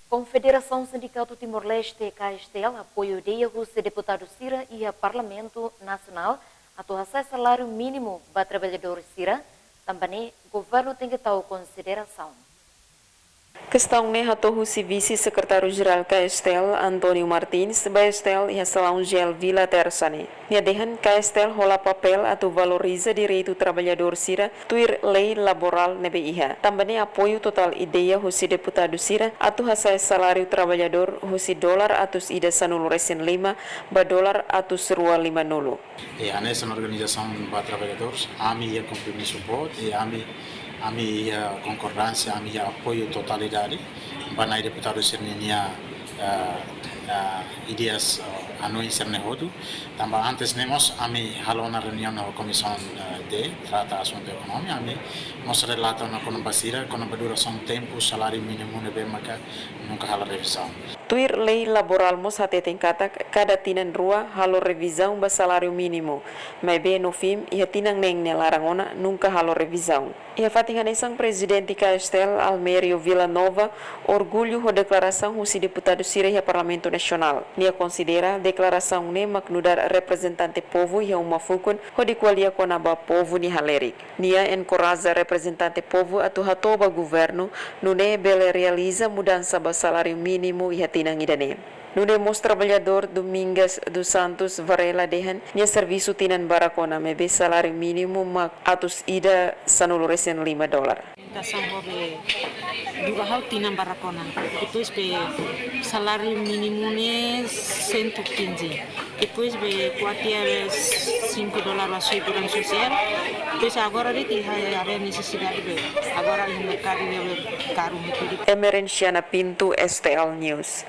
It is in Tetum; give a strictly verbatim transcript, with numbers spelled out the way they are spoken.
Konfederasaun Sindikatu Timor-Leste, K S T L, apoiu ideia husi deputadu sira iha Parlamentu Nasionál atu hasa'e saláriu mínimu ba traballadór sira, tanba ne'e governu tenke tau konsiderasaun. Kestaun ne'e hato'o husi Vise-Sekretáriu-Jerál K S T L, António Martins, ba S T L iha Salaun G L Vila, Tersa ne'e. Nia dehan K S T L hola papél atu valoriza direitu traballadór sira tuir lei laborál ne'ebé iha. Tanba ne'e apoiu totál ideia husi deputadu sira atu hasa'e saláriu traballadór husi dolar atus ida sanulu-resin-lima ba dolar atus rua lima-nulu. E hanesan organizasaun ba traballadores, ami iha kompromisu boot, e ami, ami iha konkordánsia, ami iha apoiu totalidade ba nai deputadu sira-nia, eh, eh, ideias, eh, hanoin sira-ne'e hotu. Tanba antes ne'e mós ami halo ona reuniaun ho Komisaun, eh, D, trata asuntu ekonomia, ami mós relata ona kona-ba sira, kona-ba durasaun tempu saláriu mínimu ne'ebé maka nunka halo revizaun. Tuir lei laborál mós hateten katak kada tinan rua halo revizaun ba saláriu mínimu, maibé no fim iha tinan neen nia laran ona nunka halo revizaun. Iha fatin hanesan, Prezidente K S T L, Almério Vila Nova, orgullu ho deklarasaun husi deputadu sira iha Parlamentu Nasionál. Nia konsidera deklarasaun ne'e mak nu'udar reprezentante povu iha uma fukun hodi ko'alia kona-ba povu nia halerik. Nia enkoraja reprezentante povu atu hato'o ba governu, nune'e bele realiza mudansa ba saláriu mínimu iha tinan ida-ne'e. Nune'e mós traballadór Domingas dos Santos Varela dehan nia servisu tinan barak ona, maibé saláriu mínimu mak atus ida sanulu-resin-lima dolar. Aumentasaun ho be dura ha'u tinan barak ona. Depois be saláriu mínimu ne'e cento e quinze. Depois be kuatia be cinco dolar ba seguransa sosiál. Depois agora de'it iha, iha nesesidade be. Agora iha merkadu ne'e be karu ne'e tudu. Emerenciana Pinto, S T L News.